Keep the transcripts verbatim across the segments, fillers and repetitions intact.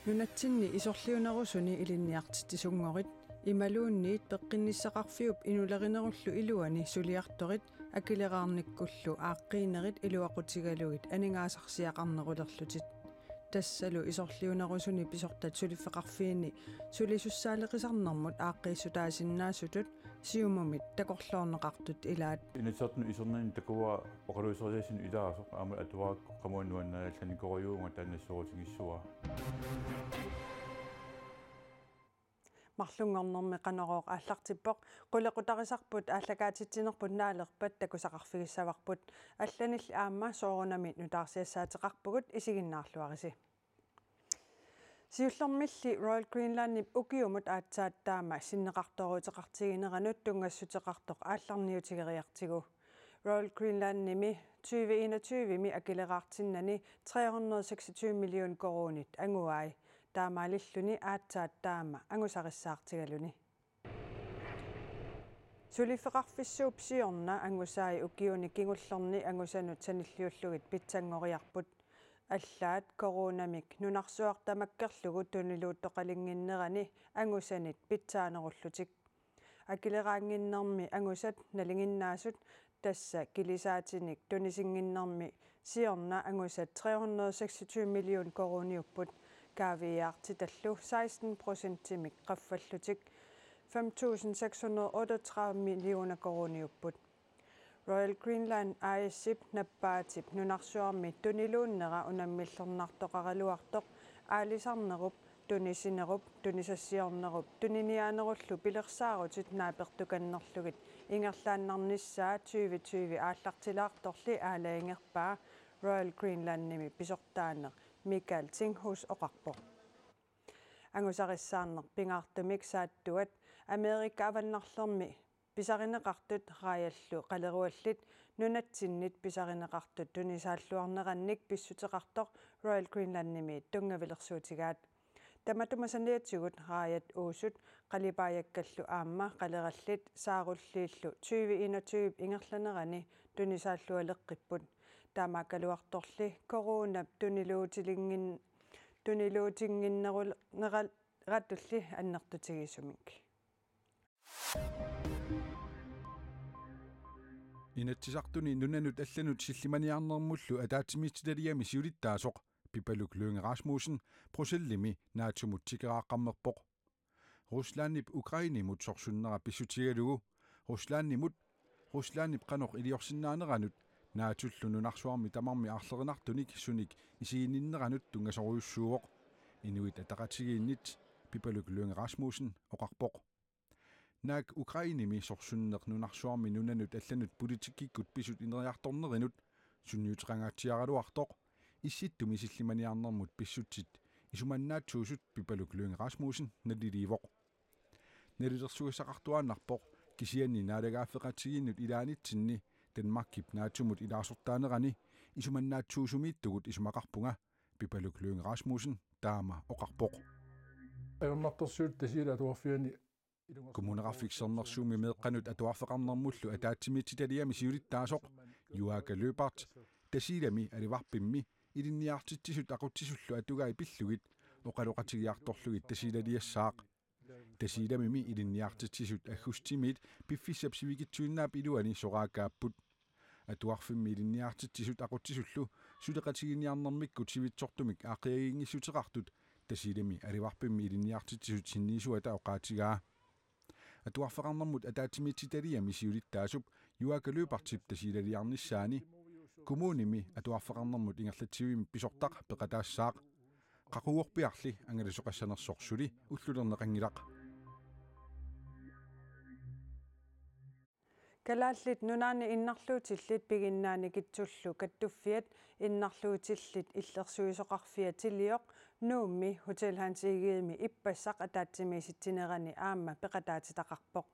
Nunatsinni isorliunerusuni ilinniartitsisunngorit imaluunniit peqqinnissaqarfiup inulerinerullu iluani suliartorit akileraarnikkullu aaqqiinerit iluaqutigalugit aningaasarsiaqarnerulerlutit. Tassalu isorliunerusuni pisortat suliffeqarfiini sulisussaaleqisarnermut aaqqiissutaasinnaasutut Siumumit takorloorneqartut ilaat. Inatsisartunut isornani takuara oqaluuserisassinnut ilaasoq aamma atuarakku qamuuna nuannariallanikorujuuvunga taanna nassuerutigissavara. Marlunngornermi Qanorooq aallartippoq, qulequtarisarput aallakaatitsinerput naalerpat takusaqarfigissavarput, allanilli aamma soorunami nutaarsiassaateqarpugut, isiginnaarluarisi. Siullermilli Royal Greenlandip ukiumut aatsaat taama sinneqartooruteqartigineranut tunngassuteqartoq aallarniutigeriartigu. Royal Greenlandimi tyve enogtyve-mi akileraartinnani tre hundrede og seksogtyve million koruunit anguai, taamaalilluni aatsaat taama angusarissaartigaluni. Suliffeqarfissuup siorna angusai ukiuni kingullerni angusanut sanilliullugit pitsanngoriarput. Allaat coronamik nunarsuaq tamakkerlugu tuniluuttoqalinnginnerani angusanit pitsaanerullutik. Akileraannginnermi angusat nalinginnaasut, tassa kilisaatinik tunisinnginnermi siorna angusat tre hundrede og seksogtyve million koruuniupput, kaaviiaartitallu seksten procentimik qaffallutik fem tusind seks hundrede otteogtredive millioner koruuniupput. Royal Greenland A/S-ip nappaatip nunarsuarmi tuniluunnera unammillernartoqaraluartoq aalisarnerup, tunisinerup, tunisassiornerup tuniniaanerullu pilersaarutit naapertukannerlugit ingerlaannarnissaa tyve tyve aallartilaartorli aalajangerpaa, Royal Greenlandimi pisortaaneq Michael Tinghus oqarpoq. Angusarissaarneq pingaartumik saattuat Amerika avannarlermi pisarineqartut raajallu qaleruallit nunatsinnit pisarineqartut tunisaalluarnerannik pissuteqartoq Royal Greenlandimi tunngavilersuutigaat. Tamatuma saniatigut raajat uusut qalipaajakkallu aamma qalerallit saarulliillu tyve enogtyve ingerlanerani tunisaallualeqqipput. Taamaakkaluartorli coronap tuniluutilingin-, tuniluutinnginneruleratulli annertutigisumik. Inatsisartuni nunanut allanut sillimaniarnermullu ataatsimiititaliami siulittaasoq Pipaluk Lynge Rasmussen Bruxellisimi NATO-mut tikeraaqqammerpoq. Ruslandip Ukrainemut sorsunnera pissutigalugu Ruslandimut, Ruslandip qanoq iliorsinnaaneranut NATO-llu nunarsuarmi tamarmi aarlerinartunik sunik isiginninneranut tunngasorujussuuvoq, Inuit Ataqatigiinnit Pipaluk Lynge Rasmussen oqarpoq. Naak Ukrainemi sorsunneq nunarsuarmi nunanut allanut politikkikkut pisut ineriartornerinut sunniuteqangaatsiaraluartoq Issittumi sillimaniarnermut pissutsit isumannaatsuusut Pipaluk Lynge Rasmussen naliliivoq. Nalilersugassaqartuaannarpoq, kisianni naalagaaffeqatigiinnut ilaanitsinni Danmarkip NATO-mut ilaasortaanerani isumannaatsuusumiittugut isumaqarpunga, Pipaluk Lynge Rasmussen taama oqarpoq. Ajornartorsiut Tasiilap atuarfiani Kommuneqarfik Sermersuumi meeqqanut atuarfeqarnermullu ataatsimiititaliami siulittaasoq Juaaka Lyberth Tasiilami alivarpimmi ilinniartitsisut aqutsisullu atugai pillugit oqaloqatigiartorlugit Tasiilaliassaaq. Tasiilamimi ilinniartitsisut aggustimiit piffissap sivikitsuinnaap iluani soraakaapput. Atuarfimmi ilinniartitsisut aqutsisullu suleqatiginiarnermikkut sivitsortumik aaqqiagiinngissuteqartut Tasiilami alivarpimmi ilinniartitsisut sinniisuata oqaatigaa. Atuarfeqarnermut ataatsimiititaliami siulittaasup Juaaka Lyberthip Tasiilaliarnissaani kommunimi atuarfeqarnermut ingerlatsivimmi pisortaq peqataassaaq. Qaqugorpiarli angalasoqassanersoq suli ullulerneqanngilaq. Kalaallit Nunaanni innarluutillit piginnaanikitsullu kattuffiat innarluutillit illersuisoqarfiat Tilioq Nuummi Hotel Hans Egedemi ippassaq ataatsimiisitsinerani aamma peqataatitaqarpoq.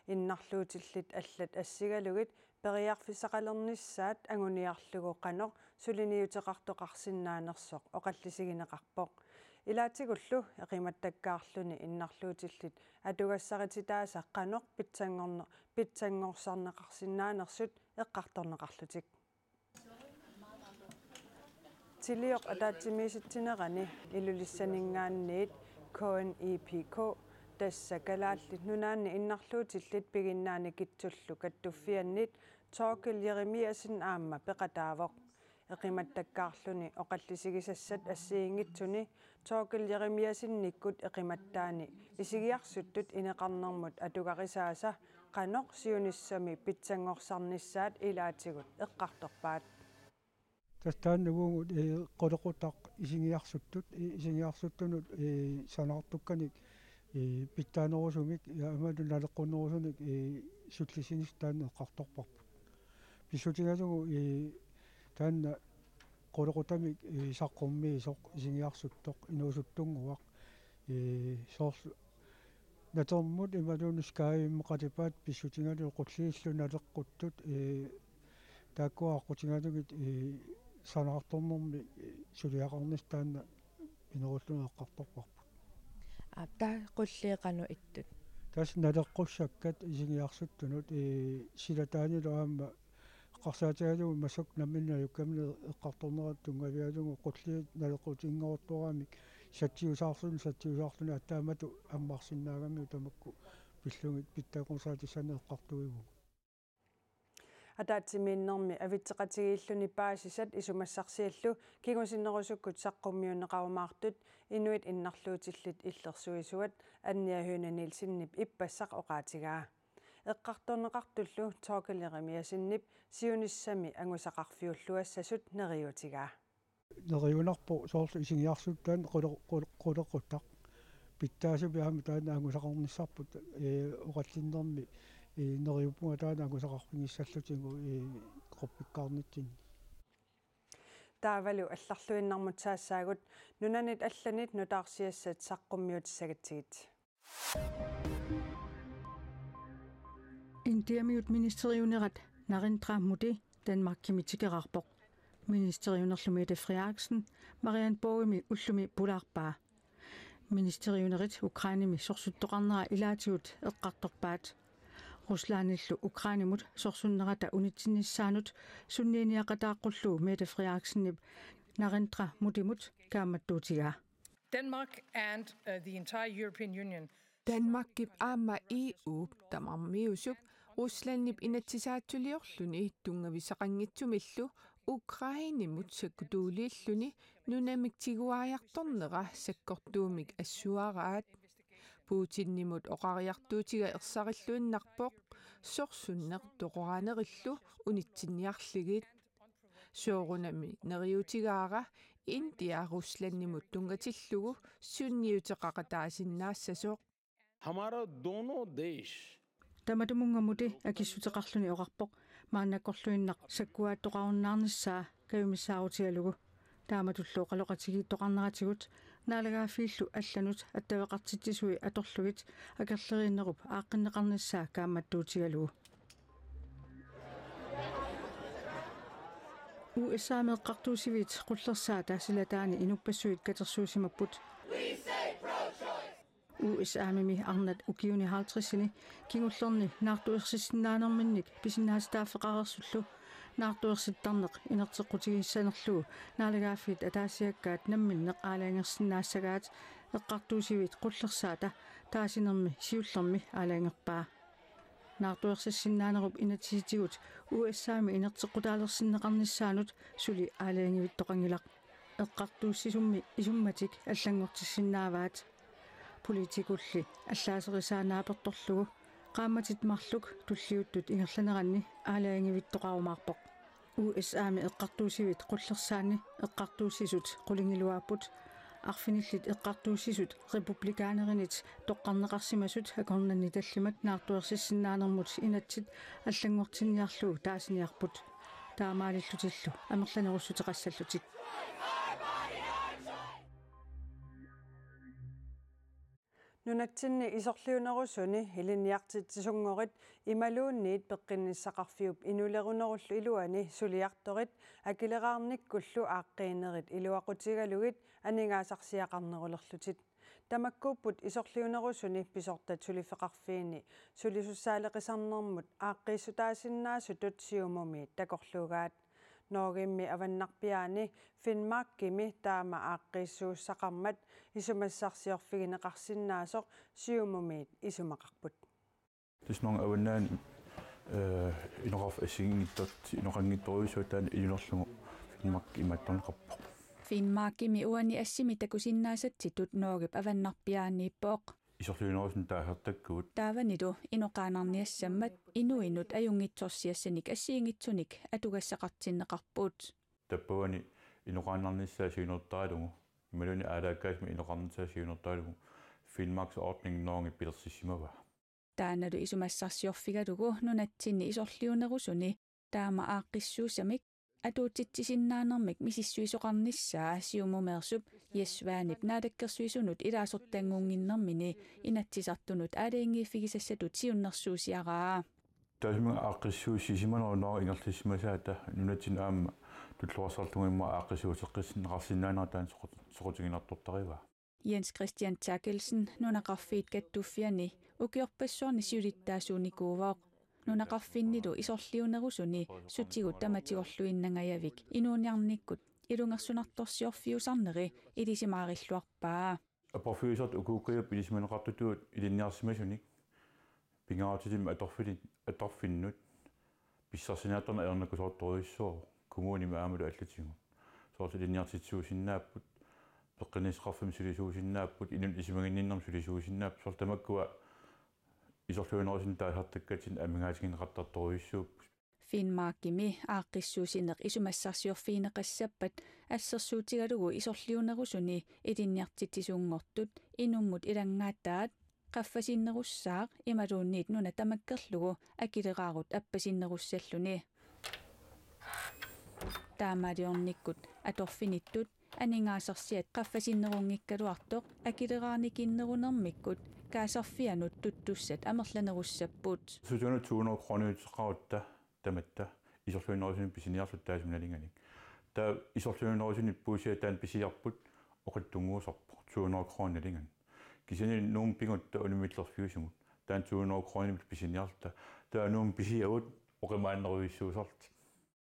Innarluutillit allat assigalugit periarfissaqalernissaat anguniarlugu qanoq suliniuteqartoqarsinnaanersoq oqallisigineqarpoq. Ilaatigullu eqimattakkaarluni innarluutillit atugassarititaasa qanoq pitsanngorne-, pitsanngorsarneqarsinnaanersut eqqartorneqarlutik. Tilioq ataatsimiisitsinerani Ilulissaninngaanniit K N I P K, tassa Kalaallit Nunaanni Innarluutillit Piginnaani Kitsullu Kattuffiannit Torkild Jeremiassen aamma peqataavoq. Eqimattakkaarluni oqallisigisassat assigiinngitsuni Torkild Jeremiassenikkut eqimattaani isigiarsuttut ineqarnermut atugarisaasa qanoq siunissami pitsanngorsarnissaat ilaatigut eqqartorpaat. Tassa taanna uagut, ee, qulequtaq isigiarsuttut, ee, isigiarsuttunut, ee, sanaartukkanik, ee, pitsaanerusumik, ja, aammalu naleqqunnerusunik, ee, sullissinissaq taanna eqqartorparput. Pissutigalugu, ee, taanna qulequtamik, ee, saqqummiisoq isigiarsuttoq inuusuttunnguaq, ee, soorlu natermut imaluunniit skaavimmut qalipaat pissutigalugu qulliillu naleqquttut, ee, taakkua aqqutigalugit, ee, sanaartornermi, ee, suliaqarnissaq taanna pinerulluni eqqartorparput. Aap, taava qulliit qanoq ittut? Tassa naleqqussakkat isigiarsuttunut, ee, silataanilu aamma eqqarsaatigalugu massakkut nammineq najukkamineq eqqartornerat tunngavigalugu qulliit naleqqutinngortoramik satsiusaarluni, satsiusaarluni aatsaammatut ammarsinnaagamiuk tamakku pillugit pitsanngorsaatissanik eqqartuivugut. Ataatsimiinnermi avitseqatigiilluni paasisat isumassarsiallu kingusinnerusukkut saqqummiunneqarumaartut Inuit Innarluutillit Illersuisuat Anja Høegh-Nielsenip ippassaq oqaatigaa. Eqqartorneqartullu Torkild Jeremiassenip siunissami angusaqarfiulluassasut neriuutigaa. Neriunarpoq soorlu isigiarsuttan qule-, qule-, qulequtaq. Pitsaasumik aamma taanna angusaqarnissarput, ee, oqallinnermi, ee, neriuppunga taanna angusaqarfigissallutigu, ee, quppikkaarnitsinni. Taavalu allarluinnarmut saassaagut, nunanit allanit nutaarsiassat saqqummiutissagatsigit. Indiamiut ministeriunerat Narendra Modi Danmarkimi tikeraarpoq. Ministeriunerlu Mette Frederiksen Marienborgimi ullumi pulaarpaa. Ministeriunerit Ukrainemi sorsuttoqarnera ilaatigut eqqartorpaat. Ruslandillu Ukrainemut sorsunnerata unitsinnissaanut sunniiniaqataaqqullugu Mette Frederiksenip Narendra Modimut kaammattuutigaa. Denmark and, uh, the entire European Union. Danmarkip aamma E U tamarmiusup Ruslandip inatsisaatsuliorluni tunngavissaqanngitsumillu Ukrainemut sakkutuuliilluni nunamik tiguariartornera sakkortuumik assuaraat. Putinimut oqariartuutiga ersarilluinnarpoq sorsunneq toqoranerillu unitsinniarligit. Soorunami neriuutigaara India Ruslandimut tunngatillugu sunniuteqaqataasinnaassasoq. हमारा दोनों देश Tamatumunnga Modi akissuteqarluni oqarpoq maannakkorluinnaq sakkuaattoqarunnaarnissaa kajumissaarutigalugu. Taamatullu oqaloqatigiittoqarneratigut naalagaaffiillu allanut attaveqartitsisui atorlugit akerleriinnerup aaqqinneqarnissaa kaammattuutigalugu. U S A-mi eqqartuussiviit qullersaata silataani inuppassuit katersuusimapput. U S A-mi arnat ukiuni halvtredsini kingullerni naartuersissinnaanerminnik pisinnaatitaaffeqareersullu naartuersittarneq inerteqqutigissanerlugu naalagaaffiit ataasiakkaat namminneq aalajangersinnaassagaat eqqartuussiviit qullersaata taasinermi siullermi aalajangerpaa. Naartuersissinnaanerup inatsisitigut U S A-mi inerteqqutaalersinneqarnissaanut suli aalajangivittoqanngilaq. Eqqartuussisummi isummatik allanngortissinnaavaat. Politikulli allaaserisaa naapertorlugu qaammatit marluk tulliuttut ingerlaneranni aalajangivittoqarumaarpoq. U S A-mi eqqartuussiviit qullersaanni eqqartuussisut qulingiluaapput. Arfinillit eqqartuussisut republikaanerinit toqqarneqarsimasut akornanni tallimat naartuersissinnaanermut inatsit allanngortinniarlugu taasiniarput. Taamaalillutillu amerlanerussuteqassallutik. Nunatsinni isorliunerusuni ilinniartitsisunngorit imaluunniit peqqinnissaqarfiup inulerunerullu iluani suliartorit akileraarnikkullu aaqqiinerit iluaqutigalugit aningaasarsiaqarnerulerlutik. Tamakkuupput isorliunerusuni pisortat suliffeqarfiini sulisussaaleqisarnermut aaqqiissutaasinnaasutut Siumumi takorluugaat. Norgemi avannarpiaani Finnmarkimi taama aaqqiissuussaqarmat isumassarsiorfigineqarsinnaasoq Siumumiit isumaqarput. Tassa Norgemi avannaani, eh, inoqarfik assigiinngitsoq, inoqanngitsorujussuaq taanna iliorlugu Finnmark imaattorneqarpoq. Finnmarkimi uani assimi takusinnaasatsitut Norgep avannarpiaaniippoq. Isorliunerusuni taasartakkagut. Taavanilu inoqaannarniassammat inuinut ajunngitsorsiassanik assigiinngitsunik atugassaqartinneqarput. Tappavani inoqaannarnissaa siunertaralugu, imaluunniit aalaakkaasumik inoqarnissaa siunertaralugu, Finnmarksordning Norge pilersissimavaa. Taannalu isumassarsiorfigalugu nunatsinni isorliunerusuni taama aaqqissuussamik atuutsitsisinnaanermik misissuisoqarnissaa Siumumeersup Jess Svanep Naalakkersuisunut ilaasortanngunnginnermini Inatsisartunut aalajangiiffigisassatut siunnersuusiaraa. Taassuminnga aaqqissuussisimanerup Norge ingerlassimasaata nunatsinni aamma tulluarsarlugu immaqa aaqqissuuteqqissinneqarsinnaanera taanna soqut-, soqutiginartortarivaa. Jens Christian Therkelsen nunaqarfiit kattuffianni ukiorpassuarni siulittaasuunikuuvoq. Nunaqarfinnilu isorliunerusuni sutigut tamatigorluinnangajavik inuuniarnikkut ilungersunartorsiorfiusarneri ilisimaarilluarpaa. Aporfiusartut ukuukkajup ilisimaneqartutut ilinniarsimasunik pingaartitsinermik atorfili-, atorfinnut pissarsiniartarneq ajornakusoortorujussuuvoq kommunimit aammalu allatigut. Soorlu ilinniartitsisuusinnaapput, peqqinnissaqarfimmik sulisuusinnaapput, inunnut isumaginninnermik sulisuusinnaapput, soorlu tamakkua isorliunerusuni taasartakkatsinnik amigaatigineqartartorujussuupput. Finnmarkimi aaqqissuussineq isumassarsiorfigineqassappat assersuutigalugu isorliunerusuni ilinniartitsisunngortut inummut ilanngaataat qaffasinnerussaaq imaluunniit nuna tamakkerlugu akileraarut appasinnerussalluni. Taamaaliornikkut atorfinittut aningaasarsiat qaffasinnerunngikkaluartoq akileraarnikinnerunermikkut kaasarfianut tuttussat amerlanerussapput. Susunut to hundrede kroniuteqarutta tamatta isorliunerusuni pisiniarluta taassuma nalinganik. Taava isorliunerusuni puussiaq taanna pisiarput oqitsunnguusarpoq to hundrede kroner nalinganik. Kisianni Nuummut pigutta unammillerfiusumut taanna to hundrede kroner pisiniarluta. Taava Nuummut pisiavut oqimaannerujussuusarlutik.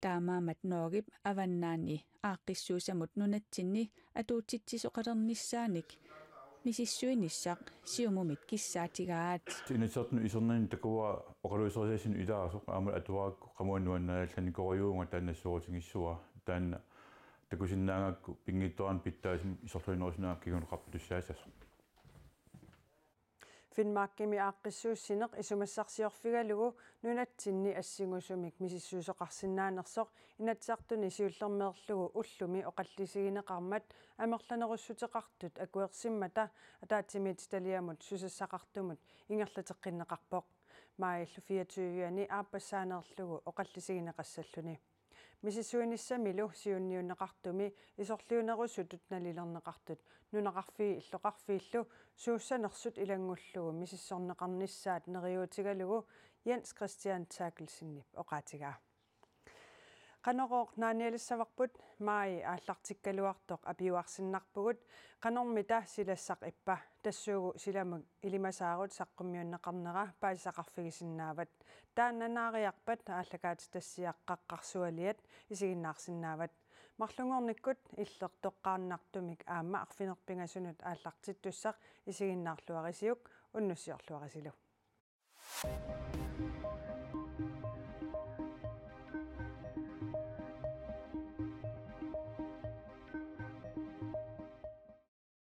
Taamaammat Norgep avannaani aaqqissuussamut nunatsinni atuutsitsisoqalernissaanik misissuinissaq Siumumit kissaatigaat. Inatsisartuni isernerini takuara oqaluuserisassinnut ilaasoq aamma atuarakku qamuuna nuannaallannikorujuuvunga taanna nassuerutigissavara. Taanna takusinnaagakku pinngitsoorani pitsaasumik isorliunerusuni aamma kinguneqarpoq tussaassasoq. Finnmarkimi aaqqissuussineq isumassarsiorfigalugu nunatsinni assingusumik misissuisoqarsinnaanersoq Inatsisartuni siullermeerlugu ullumi oqallisigineqarmat amerlanerussuteqartut akuersimmata ataatsimiititaliamut susassaqartumut ingerlateqqinneqarpoq. Maajillu fireogtyve-ani aappassaaneerlugu oqallisigineqassalluni. Misissuinissamilu siunniunneqartumi isorliunerusutut nalilerneqartut nunaqarfiit illoqarfiillu suussanersut ilanngullugu misissorneqarnissaat neriuutigalugu Jens Christian Therkelsenip oqaatigaa. Qanorooq naanialissavarput, maaji aallartikkaluartoq apiuarsinnarpugut, qanormita silassaq ippa, tassuugu silamut ilimasaarut saqqummiunneqarnera paasisaqarfigisinnaavat. Taanna naariarpat aallakaatitassiaq qaqqarsualiat isiginnaarsinnaavat. Marlunngornikkut illeq toqqaannartumik aamma arfineq-pingasunut aallartittussaq isiginnaarluarisiuk, unnussiorluarisilu.